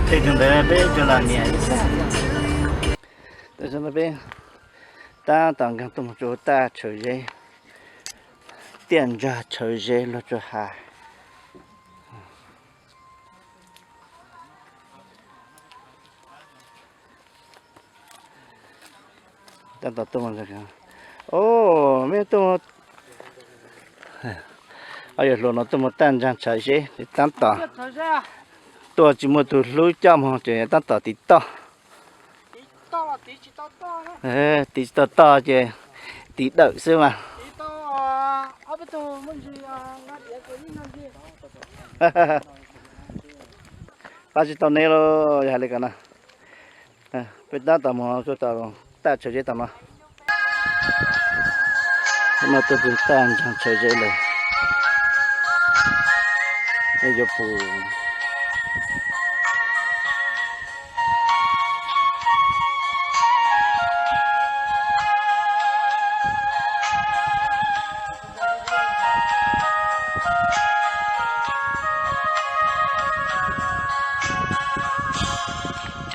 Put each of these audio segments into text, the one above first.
Tej tug ntawd peb cov los niam ib tag. Tam sim no peb tab tom nkag tuaj mus rau taj Tshaws Zeb, tiaj ntsag Tshaws Zeb luag tsuas has. Tab tom tuaj, o, meb tuaj, o, yog hluas no tuaj mus taj ntsag Tshaws Zeb, tab tom tuaj tsis muaj tus hlub coj mus ces tab tom tiv toj. Tiv tsis tau toj ces tiv dawm xwb mas. Pab tsis tau neb lauj, yog hais li ko na. Peb tab tom mus rau tom taj Tshaws Zeb tom no. No tuaj txog taj ntsag Tshaws Zeb lawm. Yuav pum.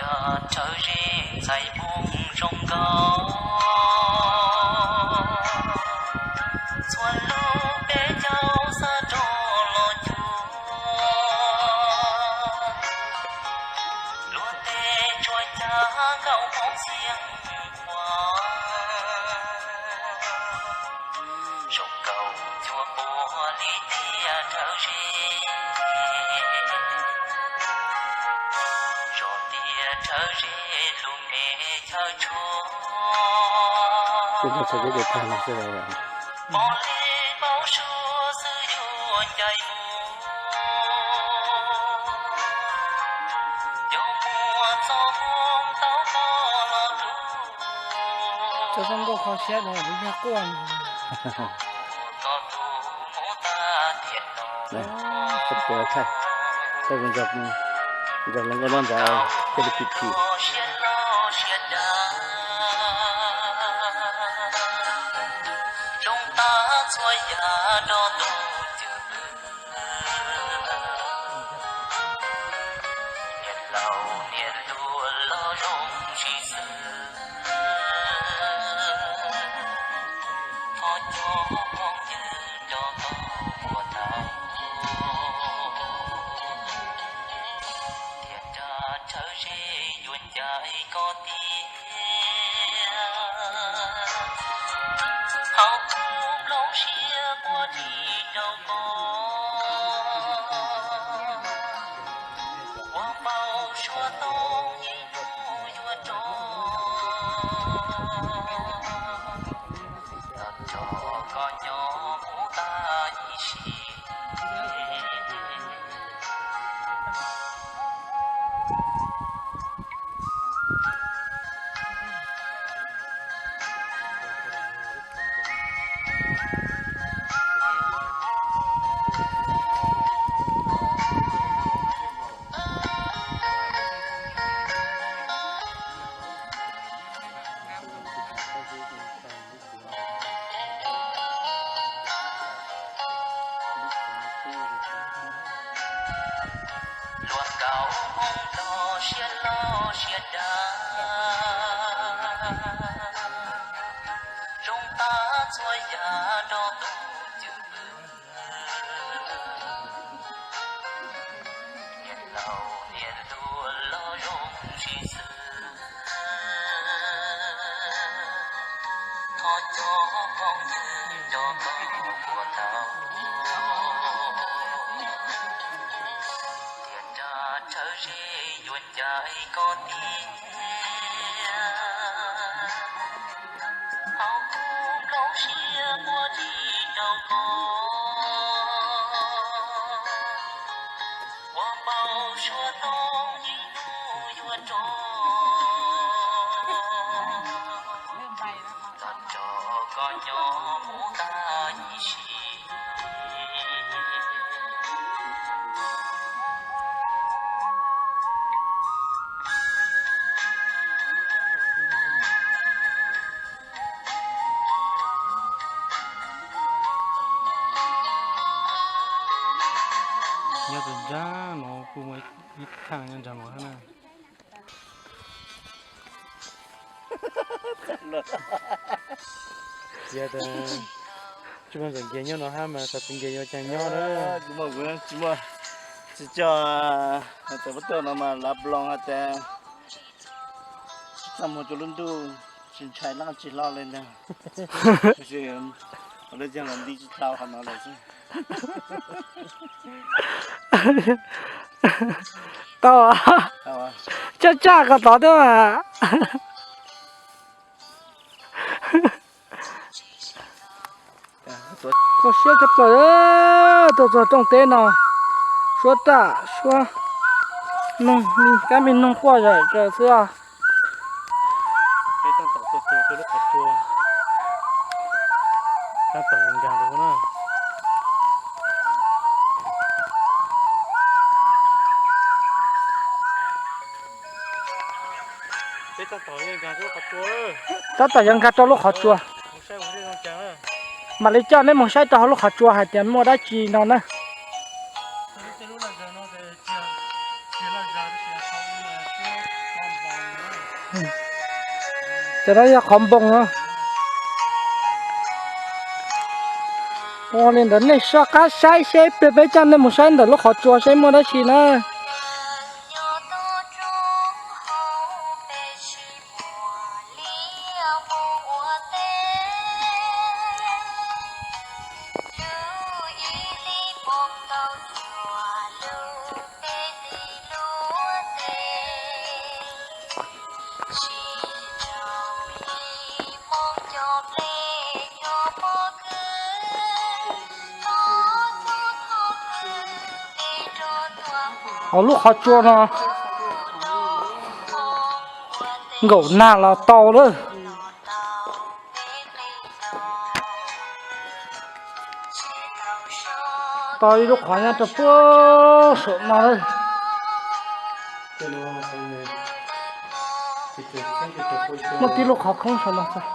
Rau Tshaws Zeb ntxhais Hmoob zoo nkauj, txhua lub peb caug xav rov los cuag, luag tej tsuas cav nkauj Hmoob txiag qhuav. Zoo nkauj cuag puag li tiaj Rhawv Zeb, zoo tiaj Rhawv Zeb lub me chaw tshuaj. Pom li npau suav xwb yuav ncaim mus, cov muaj txoj hmoov tau koj los rub. Txoj zoo nkauj kho siab no yog quaj. Koj tus hmoov tag tiam no. Txoj puav thaij, txoj zoo nkauj, zoo nkauj noj ntawd thiaj li phim phim. Siab loj siab dav, zoo tag txhua yam rau tus cwj pwm. Niam laus niam hluas los zoo tsis xwm, thov cov phooj ywg nrog koj ua tau, thiaj Rhawv Zeb yuav ncaim koj tiag. Hauv kuv nplooj siab quaj ris rau koj, ua npau suav tooj yeej hnub yuav rov, tso koj nyob mus tag ib sim. Luag nkauj Hmoob txoj siab loj siab dav, zoo tag txhua yam rau tus cwj pwm. Niam laus niam hluas los zoo tsis xwm, thov cov phooj ywg nrog koj ua tau, thiaj Rhawv Zeb yuav ncaim koj tiag. Hauv kuv nplooj siab quaj ris rau koj, ua npau suav tooj yeej hnub yuav rov, tso koj nyob mus tag ib sim. Nrab no kuj muaj ib thaaj nyob nrag no hab na. Txiav tas, tsis muaj ntxawm nkiag nyob no hab mas xav tsis nkiag yuav caag nyob na. Tsis muaj, tsis muaj, tsis coj, hais tias pab tuaj no mas lav ploog hais tias txaj muag rua lub ntuj, tsis ntshai dlaab tsi hlo le ntag. Tab sis lawv caag los nti tsis tau qhov no lawm xwb. Tau, tsaaj tsaaj koj tod twb mas. Koj siab kawg plaws, tuaj txog rooj teb no, suab raj suab noog, kab me noog quaj zom zaws xwb os. Peb tab tom tuaj txug lub qhov tsua, tab tom yuav nkag rau na. Peb tab tom yuav nkag rau lub qhov tsua. Tab tom yuav nkag rau lub qhov tsua. Mam li coj neb mus saib rau hauv lub qhov tsua hais tias muaj dab tsi no na. Cov no yog qhov npoo no. Ua li ntawd nej soj qab saib seb peb coj nej mus saib ntawm lub qhov tsua saib muaj dab tsi na. Hauv lub qhov tsua no nkaum nag los tau lawm. Tau ib lub qhov nyob rau puag saum no lawm. Muaj tib lub qhov khoob saum no xwb.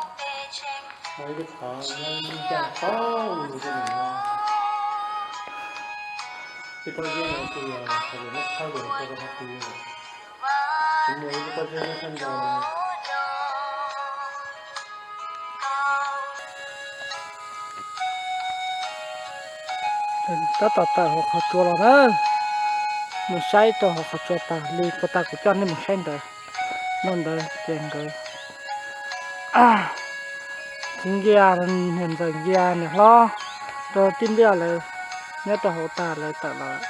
Tab tom tawm hauv qhov tsua los na, mus saib rau hauv qhov tsua tas li puas tas kuv coj nej mus saib ntawd. Muaj ntawd ces nkawd txiv Nkias, niam ntxawm Nkias, niam hlob rau tij Npiaj lawv nyob rau hauv tas lawv tawm los.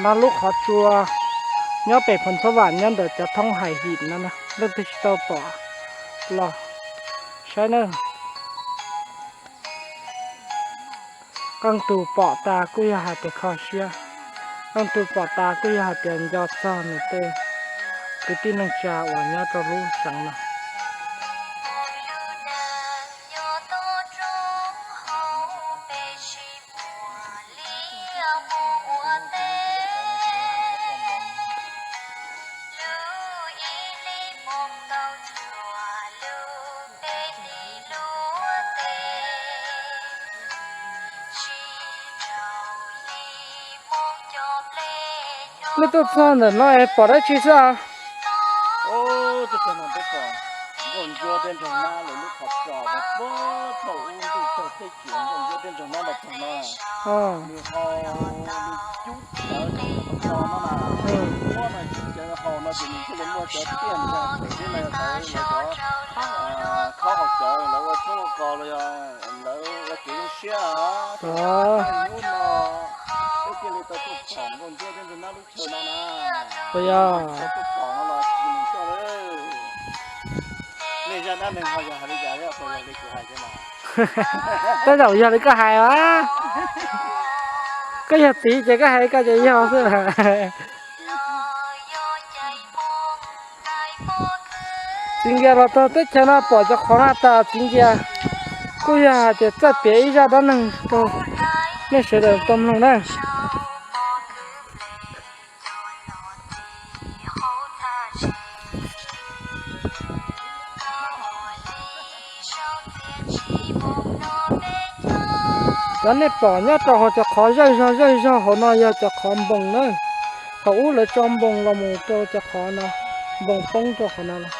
No lub qhov tsua nyob pem Phoos Txhab Vam nyob ntawm cov thoob hais him no, leej twg tsis tau pom los saib na. Qee tus pom tas kuj yog hais tias kho siab, qee tus pom tas kuj yog hais tias nco txog nws tej kwv tij neej tsa uas nyob rau lub xeev no. Nej tuaj txog ntawm no es pom dab tsi xwb os? Tuaj txog no peb pom nkauj ntsuab thiab nraug nab lawv lub qhov tsos puag thaum ub ntuj tsaug teb kiag, nkauj ntsuab thiab nraug nab los txog no. Nws haus, nws cub cawv rau qhov tsos no na. Muab no cawv haus no ces nws thiaj li muaj cov tiaj nrag pem teb no yog tau lawv cov khob haus cawv lawv ua tshoob ua kos los yog lawv ua kev zoo siab os. Hnub no peb thiaj li tau tuaj pom nkauj ntsuab thiab nraug nab lub chaw no na. Puas yog? Tau tuaj pom no los tsis mus coj lawm. Nej zaj dab neeg ho yog hais li cas thiab, puas yog li kuv hais thiab mas? Tej zaum yog li koj hais as. Koj yog txiv ces koj hais li koj ces yog xwb. Txiv Nkias los txog teb chaws no pom cov qhov no tas, Txiv Nkias kuj yog hais tias txawj piav ib zaj dab neeg rau nej sawv daws tau mloog na. Cov nej pom nyob rau hauv cov qhov zawj zog zawj zog hauv no yog cov qhov npoos na. Thaum ub lawv tso npoos los mus rau cov qhov no, npoos poob rau qhov no lawm.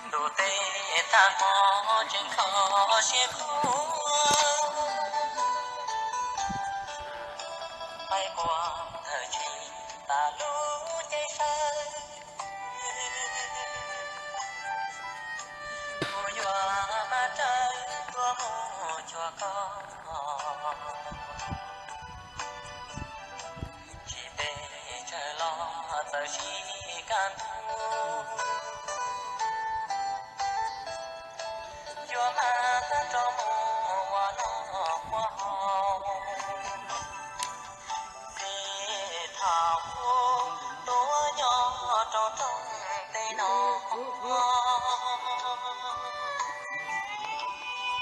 Ntuj teb tag hmo tseem kho siab khuab, qaib qua thawm tsis tas lub ceeb fawb. Kuv yuav maj rawv tuaj mus cuag koj, tsis pes tsawg los txawm sib kaj ntug. Yuav mag rau mus ua noj ua haus, tej thaum ub tuaj nyob rau rooj teb no,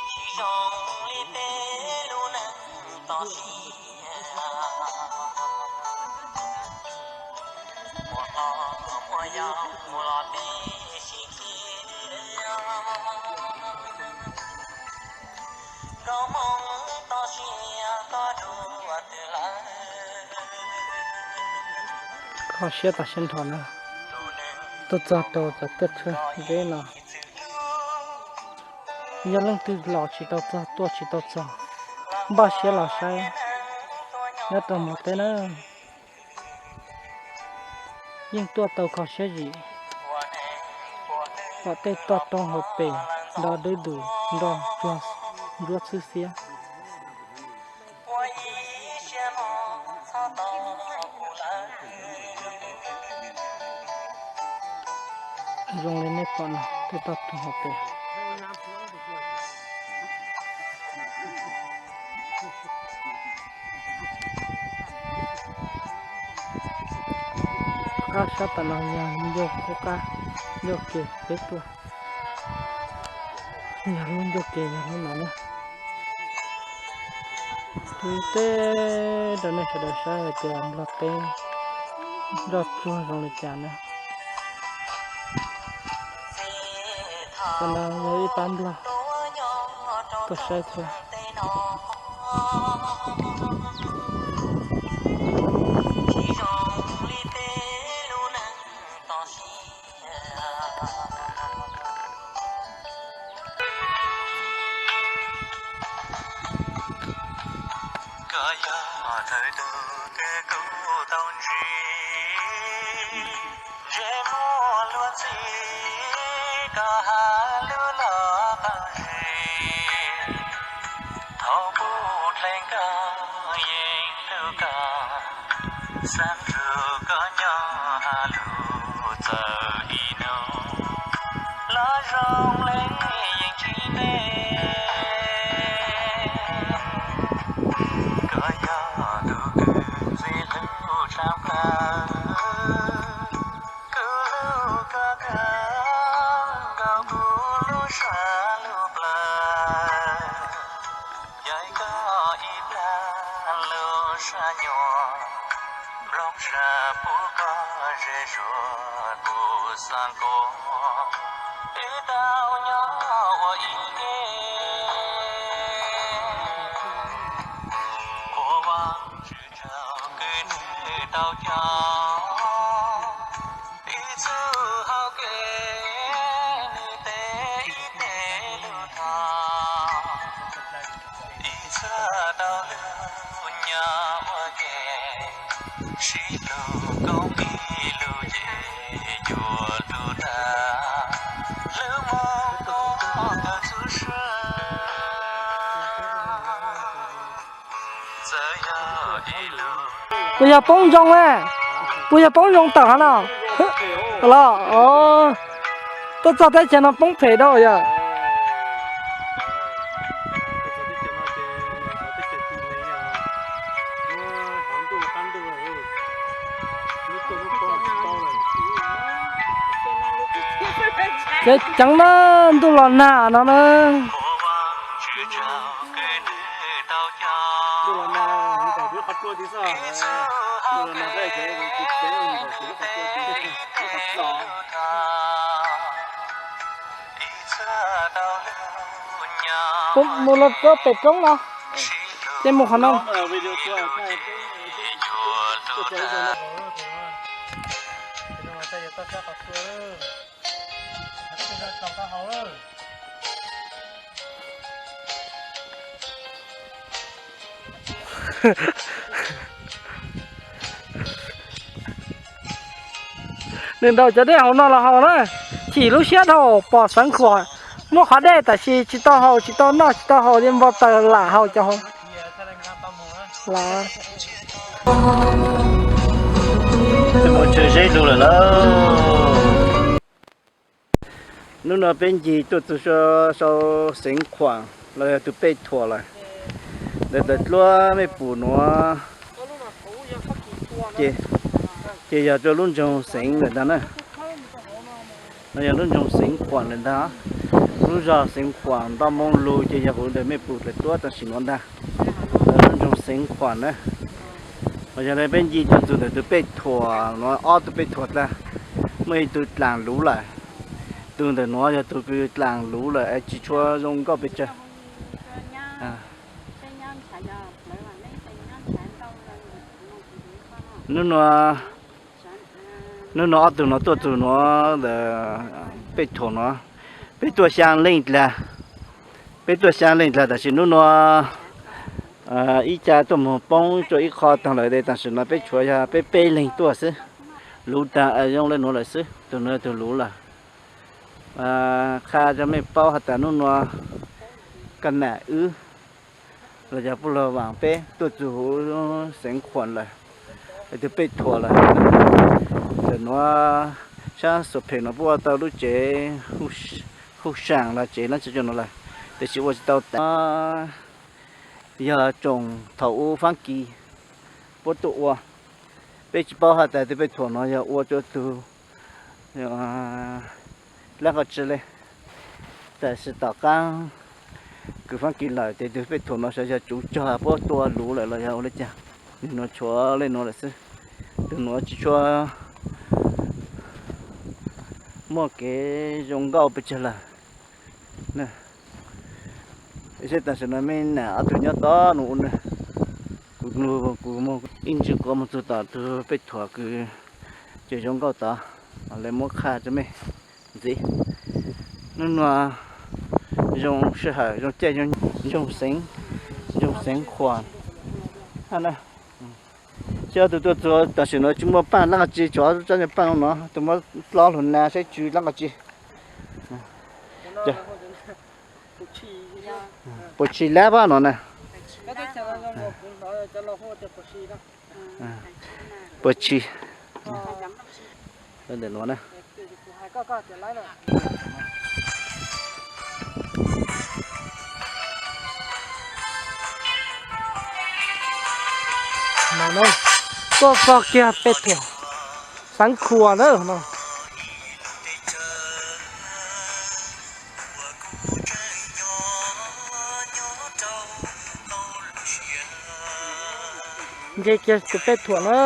tsis zoo li peb lub neej tos sia. Muaj hlob muaj yau los peb sib khi, nkauj hmoob toj siab koj dua twg lawm. Kho siab tas siab nrho na. Tuaj txog rau cov tuaj tshwj zeb no, yog leej twg los tsis tau txog, tuaj tsis tau txog, npaj siab los saib nyob rau Nplog teb na. Yeej tuaj tau kho siab zim, pom tej toj roob hauv pes nrov dub dus nrog tsuag ntsuab txhwb xiab. Zoo li nej pom no, tej toj roob hauv pes. Qab sab tam no yog ncauj qub qab, ncauj ke peb tuaj. Yog lub ncauj ke yog lub no na. Teb rau nej sawv daws saib hais tias Nplog teb nroj tsuag zoo li cas na. Tam no yog ib pab Nplog tuaj saib thiab. Koj yog thawj tug kws kuv tau ntsib, ntsej muag luag ntxhi koj hais lus los qab zib. Thaum kuv dlhau koj yeej hlub koj, xav nrug koj nyob hais lus txawm ib hnub los zoo li yeej tsis ntev. Koj yog tus kws ntxim hlub tshaj plaws, kuv hlub koj kawg nkaus kuv lub siab lub plawv. Yav koj ib plag lub sab nyuam, nplooj sab pub koj ze zuag kuv xav nkuaj, wb tau nyob ua ib ke. Ua Vajtswv tsaug kws nws tau coj ib txoj hau kev, nws teb ib teg lub thaj, ib txhia tau lug nyob ua ke, sib hlub koob pib lub cev yuav lug tag, hlub moog koob kawg txhua sab. Puas yog poob zoo a? Puas yog poob zoo tawm hov no? Los, tuaj txog teb chaws no poob phem dua yog. Kev ceev na, ntuj los nag no na. Mus los rau pem roob no, ces mus qhov no. Nws ntaus cov dej hauv no los haus na, chim lub siab dhau pom Xeev Khuam muaj qhov dej tab sis tsis tau haus, tsis tau noj, tsis tau haus li, npau taws lam haus cov hauv. Mus tshwm zeb lug lawm lauj. Hnub no peb ncig tuaj txug sau Xeev Khuam los yog tus Pej Thuam lawm. Ntawm tawm dluab mej pum nuav ces yog rua lub nroog Xeev lawm ntag na. No yog lub nroog Xeev Khuam lawm ntag. Lub zog Xeev Khuam nto moo lug ces yog huv ntawm mej pum tawm dluab tam sim nuav ntag. Lub nroog Xeev Khuam na. Yog le peb ncig tuaj txug ntawm tus Pej Thuam nuav, ob tug Pej Thuam dlaag, muaj ib tug dlaag luv lawm, tug ntawm nuav yog tug kws dlaag luv lawm es tsis tshua zoo nkauj pes tsawg. Hnub nuav, hnub nuav ob tug nuav tuaj txug nuav ntawm Pej Thuam nuav, peb tuaj xyaa leej dlaag, peb tuaj xyaa leej dlaag tab sis hnub nuav ib ca tuaj moog poob rua ib qho taag lawm tes tam sim nuav peb tshuav yog peb peb leeg tuaj xwb. Luv taag zoo le nuav lawm xwb, tug nuav tug luv lawm. Qha rua mej paub has tas hnub nuav Kaj Nam wb los yog Puj Lug Vaam peb tuaj txug huv Xeev Khuam lawm, es tug Pej Thuam lawm. Ntawm nuav sab Xuam Phem nuav puab ua tau lub tsev huj saam los tsev lab tsi cua nuav lawm, tab sis ua tsis tau tas. Yog tsoom thaum u Faab Kis puab tuaj ua, peb tsis paub has tas tug Pej Thuam nuav yog ua rua tug dlaab qhov tsi le. Tam sim tom qaab kws Faab Kis lawm tes tug Pej Thuam nuav xyov yog tsuv cog puab tua luv lawm los yog ua le caag, nwg nuav tshuav le nuav lawm xwb. Tug nuav tsis tshua muaj kev zoo nkauj pes tsawg lawm. Saib tam sim no mej nam ob tug nyob tod nuav ua na. Kuv, kuv ib ntsis kuv moog txug tom tug Pej Thuam kws tseem zoo nkauj tod, le muab qha rua mej ntxiv. Nub nua zoo sij hawm zoo caij zoo nyoog, Xeev, nyoog Xeev Khuam. Saib ob tug tuaj txug tam sim no tsis muaj paaj dlaab qhov tsi, tshuav tsob nyuag paaj nuav, tug muab dlob lug na saib tsw dlaab qhov tsi. Puas tshis lab pab no na? Puas tshis. Ntawm nuav na. Tuaj txog kiag Pej Thuam, Xeev Khuam na no. Nce kiag tus Pej Thuam na.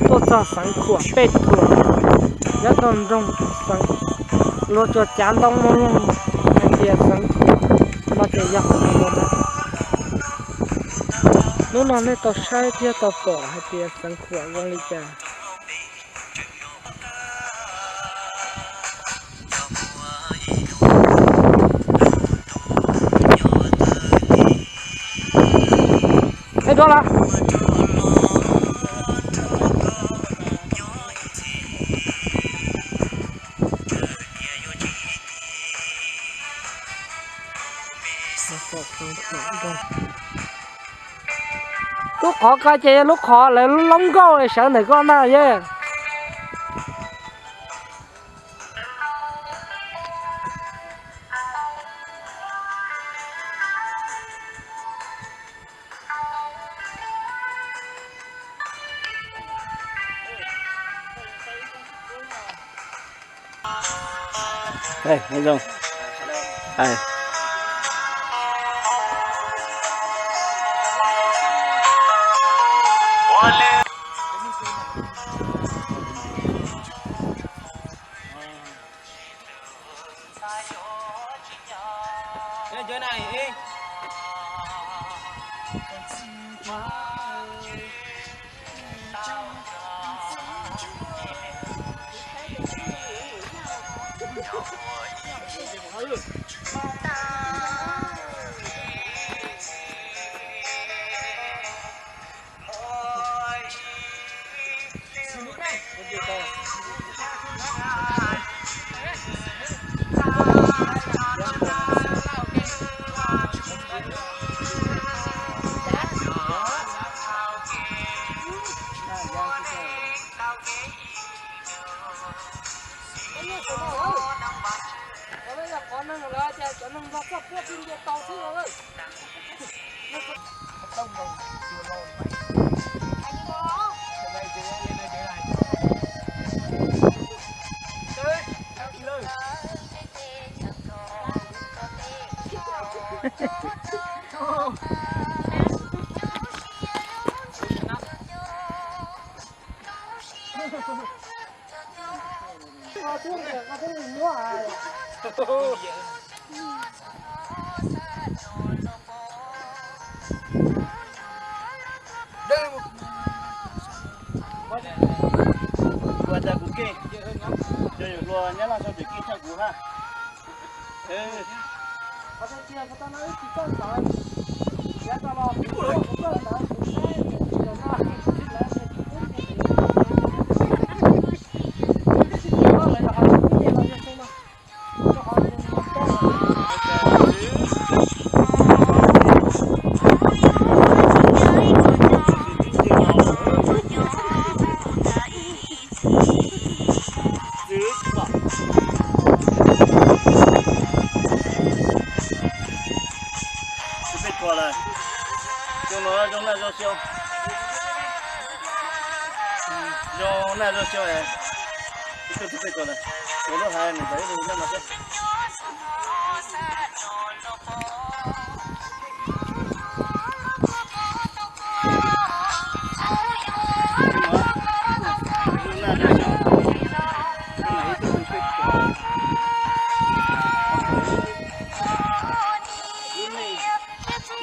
Tuaj txog Xeev Khuam Pej Thuam, nyob rau nroog Xeev, luag tsuas cav ntoo moo lug hais tias Xeev Khuam, no ces yog qhov no ntag. Hnub no nej tau saib thiab tau pom hais tias Xeev Khuam zoo li cas. Ej, dua las. Lub qhov ko ces yog lub qhov lawv loob nkauj sawv ntawm koj na yog. Kuv tas kuv kev, yog yuav luag nyab laj sab pem kev tshaj kuv hab. Tsis peb thuam lawm. Zoo no zoo naj zoo xyoo. Zoo naj zoo xyoo. Ib tug tsis peb thuam lawm. Kuv lub hais nws tau ib tug nyob no xwb.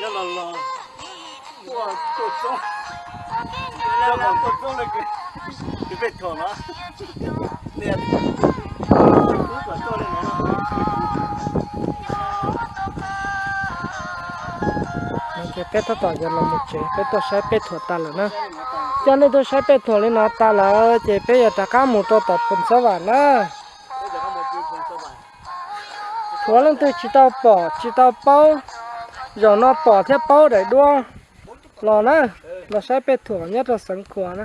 Nyob los los tuaj txoob, nyob los tuaj txoob le kws tsis peb thuam los. Ces peb tab tom yuav los mus tsev, peb tuaj saib peb thuam tas lawm na. Coj nej tuaj saib peb thuam li no tas lawm ces peb yuav rov qab mus rau tom Phoos Xab Vam na. Tsuav leej twg tsis tau pom tsis tau paub, zaum no pom thiab paub daim duab los na, los saib peb thuam nyob rau Xeev Khuam na.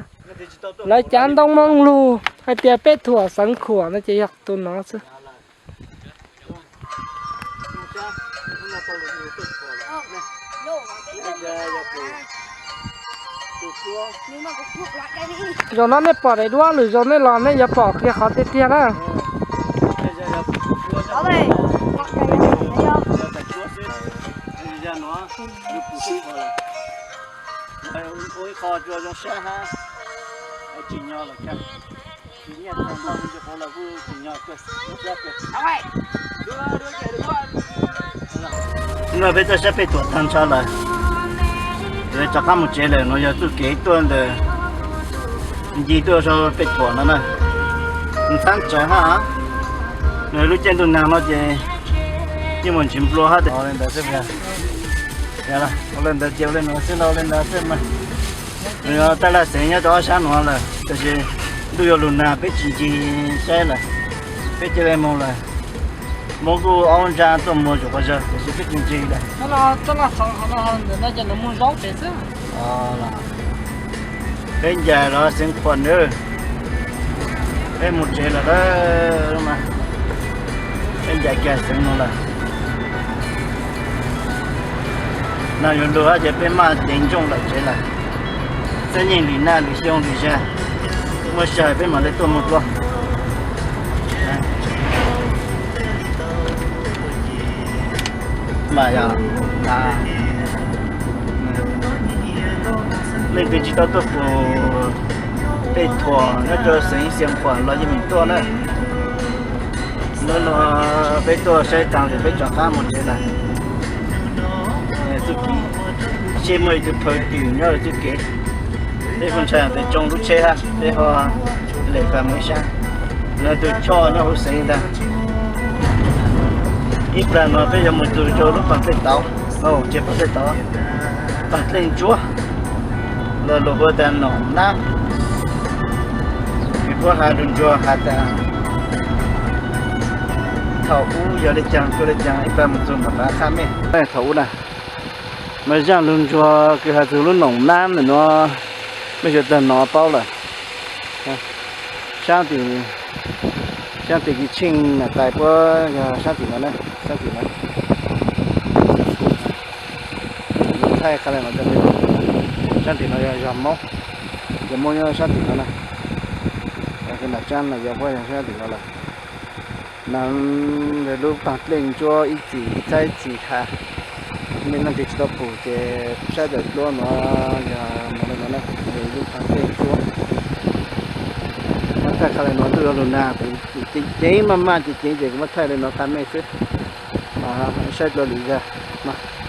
Lawv cav ntoo moo lug hais tias peb thuam Xeev Khuam no ces yog tus no xwb. Zaum no nej pom daim duab lwm zaus nej los nej yuav pom qhia qhov tiag tiag na. No peb tuaj saib peb thuam tag nrho lawm, yuav rov qab mus tsev lawm. No yog txuj kev tuaj ntawm Nci tuaj sau peb thuam no na. Ntxhab tsawv hab, nws lub caij ntuj nag no ces yeej mus ntsis nplua hab. Ua li ntawd xwb, ua li ntawd ces ua li no xwb, ua li ntawd xwb mas. Nws yog taj laj xeev nyob rau ob sab nuav lawm, tab sis ntuj yuav lug nag peb tsis ncig saib lawm, peb cia li moog lawm. Muab kuj ob ntsa tuaj muag zuj quas zog, tab sis peb tsis ncig lawm. Peb ncaim los Xeev Khuam nawb, peb mus tsev lawm, peb ncaim kiag Xeev no lawm. Nag yuav lug ces peb maj ceev ntsooj lawm tsev lawm. Txaj nyeej lwm nag lwm xyoo lwm zag, muaj sij hawm peb mam li tuaj mus dua. Mas yog leej twg tsis tau tuaj pum tej thuam nyob rau xeev Xeev Khuam los yeej meem tuaj na. Hnub no peb tuaj saib taag ces peb rov qab mus tsev lawm. Txuj kev, seb muaj ib tug phaw twm nyob txuj kev. Peb kuj ntshai tias tsoo lub tsheb hab peb ho lem pais mus ib sab. Yog tug choj nyob huv xeev ntag. Ib plag no peb yuav mus txug rau lub paag dlej tauv, tsis paag dlej tauv, paag dlej ntsuab, los luas hu tas Noom Nab. Kuv puab has lug ntsuag has tas thaum ub yog le caag tuaj le caag, ib plag mus txug mam qha mej. Thaum ub na, mas zaaj lug ntsuag kws has txug lub Noom Nab ntawm nuav, mej suav dlawg nov paub lawm. Saab tim, saab tim kws tsheej nam tais puab yog saab tim no na, saab tim no. Thaij qha le no, saab tim no yog zog Moob, yog Moob nyob saab tim no na. Nam tsaab no yog puab yog saab tim no lawm. Nam lub paag dlej ntsuab ib txhis txhab ib txhis has, mej leej twg tsis tau pum ces saib daim duab nuav yog no le no na, lub paag dlej ntsuab. Muab thaij qha le nuav, ntuj yuav lug nag, ceev ceev maj maj ceev ceev ces kuv muab thaij le nuav qha mej xwb. Saib dlua lwm zag no.